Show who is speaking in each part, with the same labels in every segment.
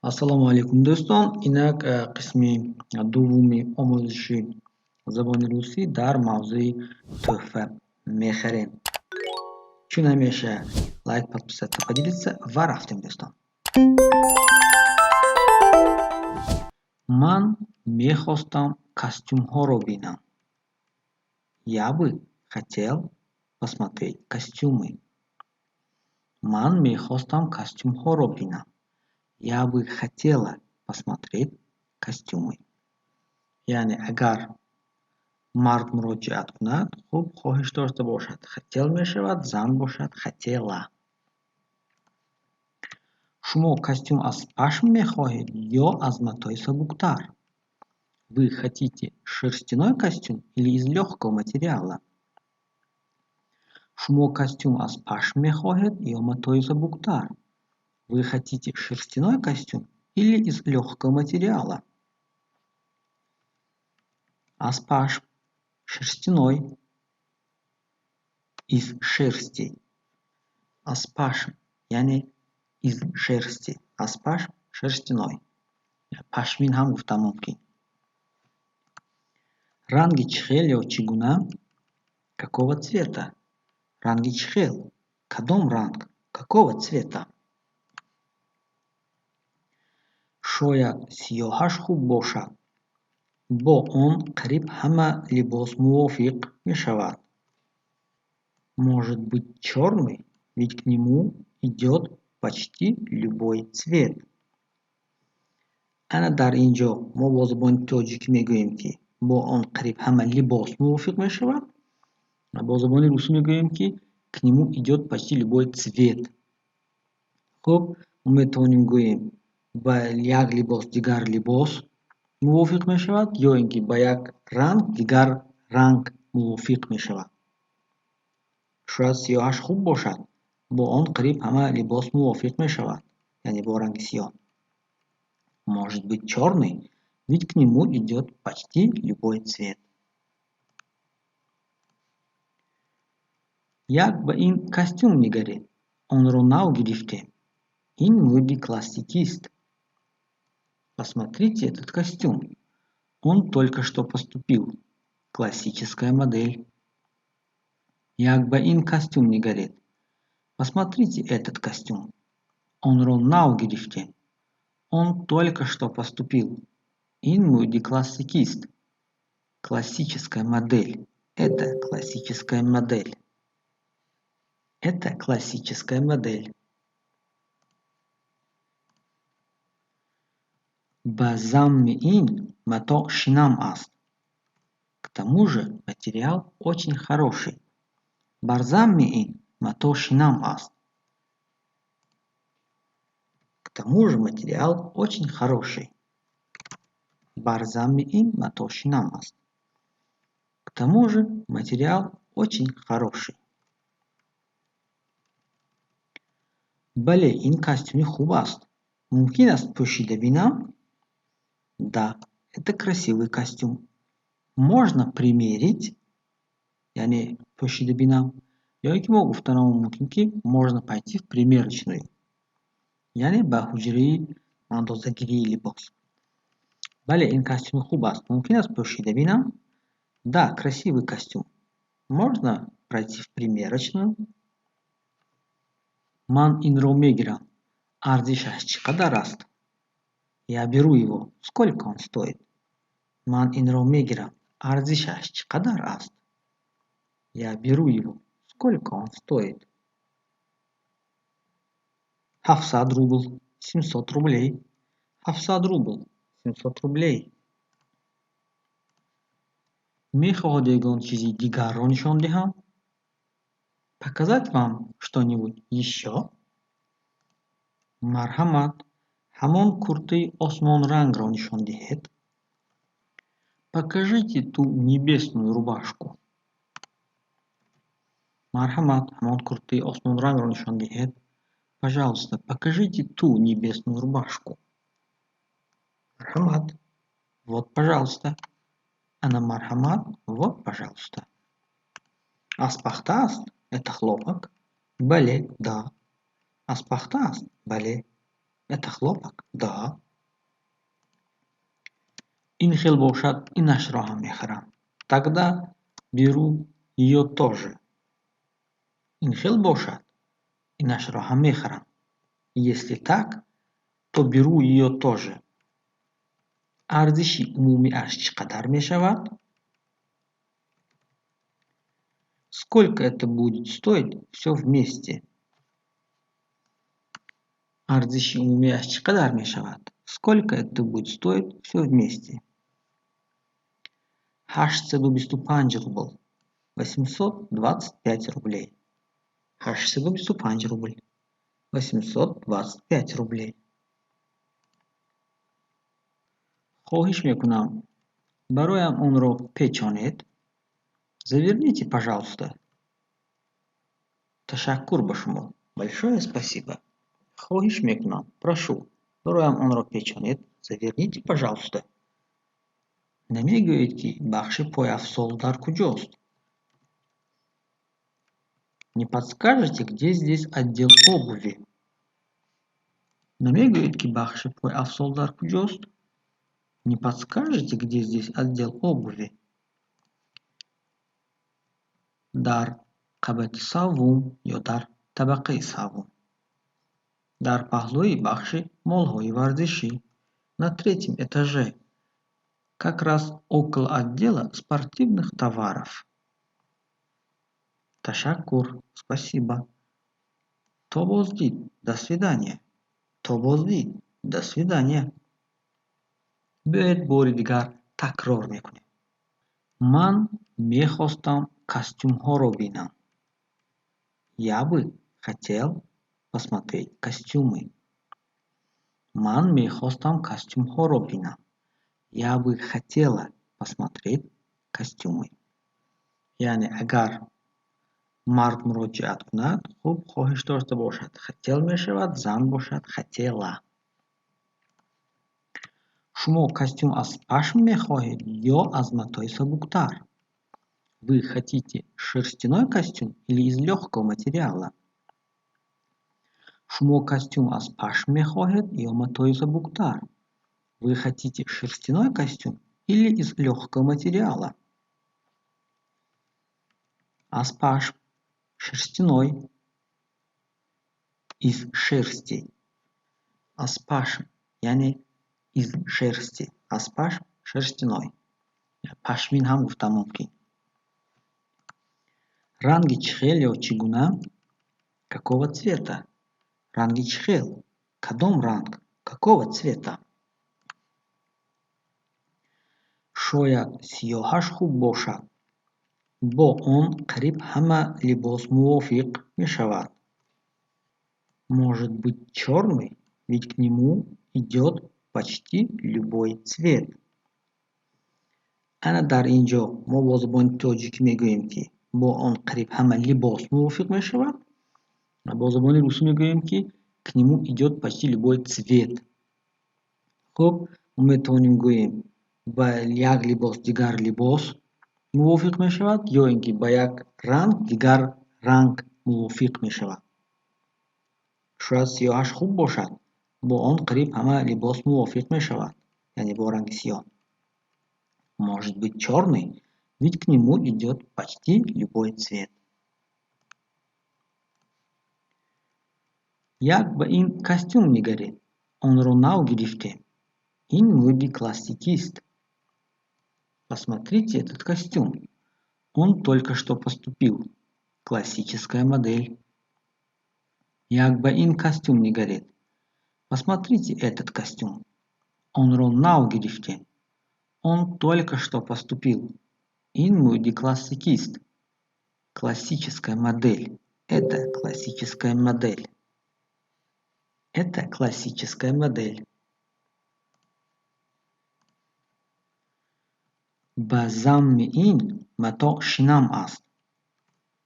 Speaker 1: Ассалому алайкум, дӯстон! Инак қисми дуввуми омӯзиши забони русӣ дар мавзӯи «Тӯҳфа мехарем». Чун ҳамеша, лайк, подписаться, поделиться ва рафтем, дӯстон. Ман мехостам костюмҳоро бинам. Я бы хотел посмотреть костюмы. Ман мехостам костюмҳоро бинам. Я бы хотела посмотреть костюмы. Яъне агар мард муроҷиат кунад, хуб, хоҳиш дошта бошад, хотел мешавад, зан бошад, хотела. Шумо костюм аз пашм мехоҳед ё аз матои сабуктар? Вы хотите шерстяной костюм или из лёгкого материала? Шумо костюм аз пашм мехоҳед ё матои сабуктар? Вы хотите шерстяной костюм или из лёгкого материала? Аз пашм, шерстяной, из шерсти. Аз пашм, яъне из шерсти. Аз пашм, шерстяной. Пашмин ҳам гуфтан мумкин. Ранги чӣ хел ё чӣ гуна? Какого цвета? Ранги чӣ хел? Кадом ранг? Какого цвета? Шояд сиёҳаш хуб бошад. Бо он қариб ҳама либос мувофиқ мешавад. Может быть, чёрный, ведь к нему идёт почти любой цвет. Ана дар ин ҷо мо бо забони тоҷикӣ мегӯем, ки бо он қариб ҳама либос мувофиқ мешавад, ва бо забони русӣ мегӯем, ки к нему идёт почти любой цвет. Хуб, мо метавонем гӯем, ба як либос дигар либос мувофиқ мешавад ё ин ки ба як ранг дигар ранг мувофиқ мешавад. Шояд сиёҳаш хуб бошад, бо он қариб ҳама либос мувофиқ мешавад, яъне бо ранги сиёҳ. Может быть, чёрный, ведь к нему идёт почти любой цвет. Як ба ин костюм нигаред, онро нав гирифтем. Ин мӯди классикист. Посмотрите этот костюм. Он только что поступил. Классическая модель. Як ба ин костюм нигаред. Посмотрите этот костюм. Онро нав гирифтем. Он только что поступил. Ин мӯди классикист. Классическая модель. Это классическая модель. Это классическая модель. Ба замми ин матоъ шинам аст. К тому же материал очень хороший. Бар замми ин матоъ шинам аст. К тому же материал очень хороший. Бар замми ин матоъ шинам аст. К тому же материал очень хороший. Бале, ин костюми хуб аст. Мумкин аст пӯшида бинам? Да, это красивый костюм. Можно примерить? Яъне пӯшида бинам. Ё ин ки мо гуфтанамон мумкин, ки можно пойти в примерочную. Яъне ба ҳуҷраи андозагирии либос. Бале, ин костюми хуб аст. Мумкин аст пӯшида бинам? Да, красивый костюм. Можно пройти в примерочную? Ман инро мегирам. Арзишаш чӣ қадар аст? Я беру его. Сколько он стоит? Ман инро мегирам. Арзишаш чӣ қадар аст? Я беру его. Сколько он стоит? 700 рубл. 700 рублей. 700 рубл. 700 рублей. Мехоҳед ягон чизи дигарро нишон диҳам? Показать вам что-нибудь ещё? Марҳамат, ҳамон куртаи осмонрангро нишон диҳед. Покажите ту небесную рубашку. Марҳамат, ҳамон куртаи осмонрангро нишон диҳед. Пожалуйста, покажите ту небесную рубашку. Марҳамат. Вот, пожалуйста. Ана марҳамат. Вот, пожалуйста. Аз пахта аст? Это хлопок? Бале, да. Аз пахта аст? Бале. Это хлопок? Да. Ин хел бошад, инашро ҳам мехарам. Тогда беру её тоже. Ин хел бошад, инашро ҳам мехарам. Если так, то беру её тоже. Арзиши умумиаш чӣ қадар мешавад? Сколько это будет стоить всё вместе? Арзиши умумиаш чӣ қадар мешавад? Сколько это будет стоить всё вместе? 825 рубл. 825 рублей. 825 рубл. 825 рублей. Хоҳиш мекунам, бароям онро печонед. Заверните, пожалуйста. Ташаккур ба шумо. Большое спасибо. Хоҳиш мекунам, прошу, бароям онро печонед. Заверните, пожалуйста. Намегӯед, ки бахши пойафзол дар куҷост? Не подскажете, где здесь отдел обуви? Намегӯед, ки бахши пойафзол дар куҷост? Не подскажете, где здесь отдел обуви? Дар қабати саввум ё дар табақаи саввум. Дар паҳлӯи бахши молҳои варзишӣ. На третьем этаже. Как раз около отдела спортивных товаров. Ташаккур. Спасибо. То боздид. До свидания. То боздид. До свидания. Биёед, бори дигар такрор мекунем. Ман мехостам костюмҳоро бинам. Я бы хотел посмотреть костюмы. Ман мехостам костюмҳоро бинам. Я бы хотела посмотреть костюмы. Яъне агар мард муроҷиат кунад, хуб, хоҳиш дошта бошад, хотел мешавад, зан бошад, хотела. Шумо костюм аз пашм мехоҳед ё аз матои сабуктар? Вы хотите шерстяной костюм или из лёгкого материала? Шумо костюм аз пашм мехоҳед ё матои сабуктар? Вы хотите шерстяной костюм или из лёгкого материала? Аз пашм, шерстяной, из шерсти. Аз пашм, яъне из шерсти. Аз пашм, шерстяной. Пашмин ҳам гуфта мумкин. Ранги чӣ хел ё чӣ гуна? Какого цвета? Ранги чӣ хел? Кадом ранг? Какого цвета? Шояд сиёҳаш хуб бошад. Бо он қариб ҳама либос мувофиқ мешавад. Может быть, чёрный, ведь к нему идёт почти любой цвет. Ана дар ин ҷо мо бо забони тоҷикӣ мегӯем, ки бо он қариб ҳама либос мувофиқ мешавад, ва бо забони русӣ мегӯем, ки к нему идёт почти любой цвет. Хуб, мо метавонем гӯем, ба як либос дигар либос мувофиқ мешавад ё ин ки ба як ранг дигар ранг мувофиқ мешавад. Шояд сиёҳаш хуб бошад, бо он қариб ҳама либос мувофиқ мешавад, яъне бо ранги сиёҳ. Может быть, чёрный, ведь к нему идёт почти любой цвет. Як ба ин костюм нигаред, онро нав гирифтем. Ин мӯди классикист. Посмотрите этот костюм. Он только что поступил. Классическая модель. Як ба ин костюм нигаред. Посмотрите этот костюм. Онро нав гирифтем. Он только что поступил. Ин мӯди классикист. Классическая модель. Это классическая модель. Это классическая модель. Ба замми ин матоъ шинам аст.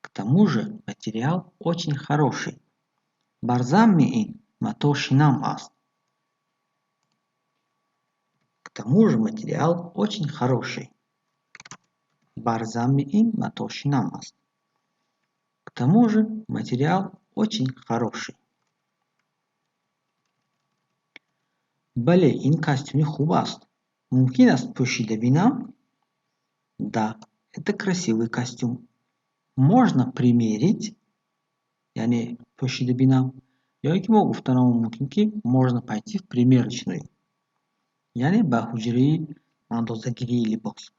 Speaker 1: К тому же материал очень хороший. Бар замми ин матоъ шинам аст. К тому же материал очень хороший. Бар замми ин матоъ шинам аст. К тому же материал очень хороший. Бале, ин костюми хуб аст. Мумкин аст пӯшида бинам? Да, это красивый костюм. Можно примерить? Яъне пӯшида бинам. Ё ин ки мо гуфтанамон мумкин, ки можно пойти в примерочную, яъне ба ҳуҷраи андозагирии либос.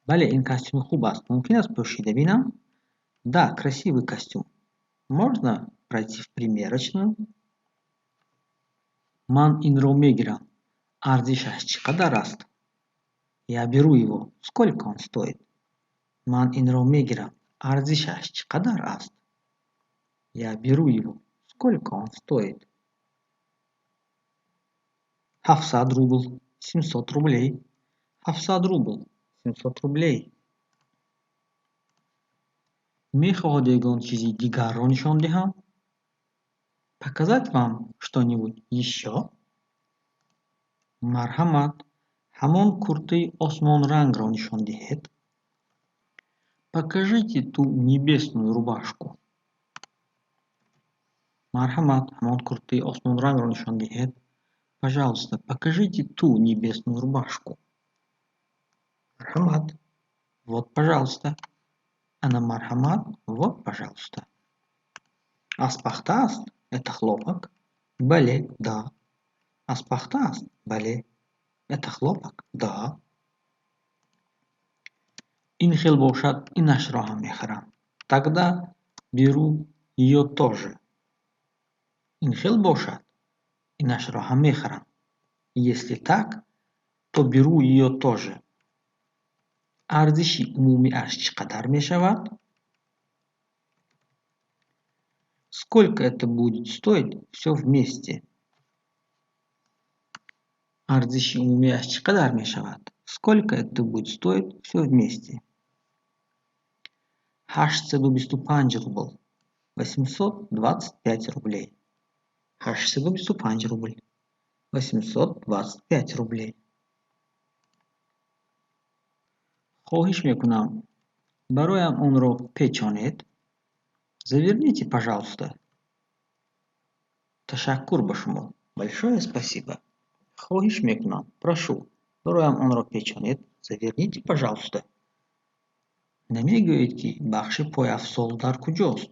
Speaker 1: Бале, ин костюми хуб аст. Мумкин аст пӯшида бинам? Да, красивый костюм. Можно пройти в примерочную? Ман инро мегирам. Арзишаш чӣ қадар аст? Я беру его. Сколько он стоит? Ман инро мегирам. Арзишаш чӣ қадар аст? Я беру его. Сколько он стоит? 700 рубл, 700 рублей. 700 рубл, 700 рублей. Мехоҳед ягон чизи дигарро нишон диҳам? Показать вам что-нибудь ещё? Марҳамат, ҳамон куртаи осмонрангро нишон диҳед. Покажите ту небесную рубашку. Марҳамат, ҳамон куртаи осмонрангро нишон диҳед. Пожалуйста, покажите ту небесную рубашку. Марҳамат, вот, пожалуйста. Ана, марҳамат, вот, пожалуйста. Аз пахта аст? Это хлопок? Бале, да. Аз пахта аст? Бале. Это хлопок? Да. Ин хел бошад, инашро ҳам мехарам. Тогда беру её тоже. Ин хел бошад, инашро ҳам мехарам. Если так, то беру её тоже. Арзиши умумиаш чӣ қадар мешавад? Сколько это будет стоить всё вместе? Арзиши умумиаш чӣ қадар мешавад? Сколько это будет стоить всё вместе? 825 рубл, 825 рублей. 825 рубл, 825 рублей. Хоҳиш мекунам, бароям онро печонед. Заверните, пожалуйста. Ташаккур ба шумо, большое спасибо. Хоҳиш мекунам, прошу, бароям онро печонед. Заверните, пожалуйста. Намегӯед, ки бахши пойафзол дар куҷост?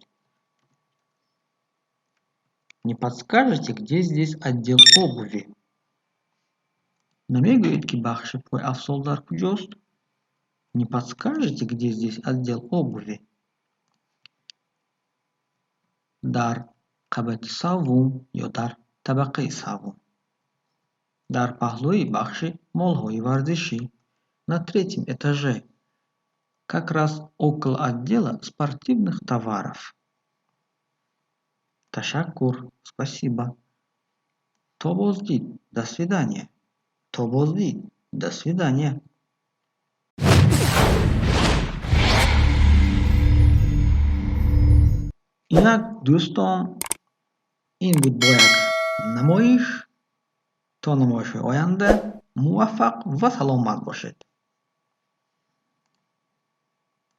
Speaker 1: Не подскажете, где здесь отдел обуви? Намегӯед, ки бахши пойафзол дар куҷост? Не подскажете, где здесь отдел обуви? Дар қабати саввум ё дар табақаи саввум. Дар паҳлӯи бахши молҳои варзишӣ. На третьем этаже, как раз около отдела спортивных товаров. Ташаккур, спасибо. То боздид, до свидания. То боздид, до свидания. Инак, дӯстон, ин буд бо як намоиш. То намоишҳои оянда муваффақ ва саломат бошед.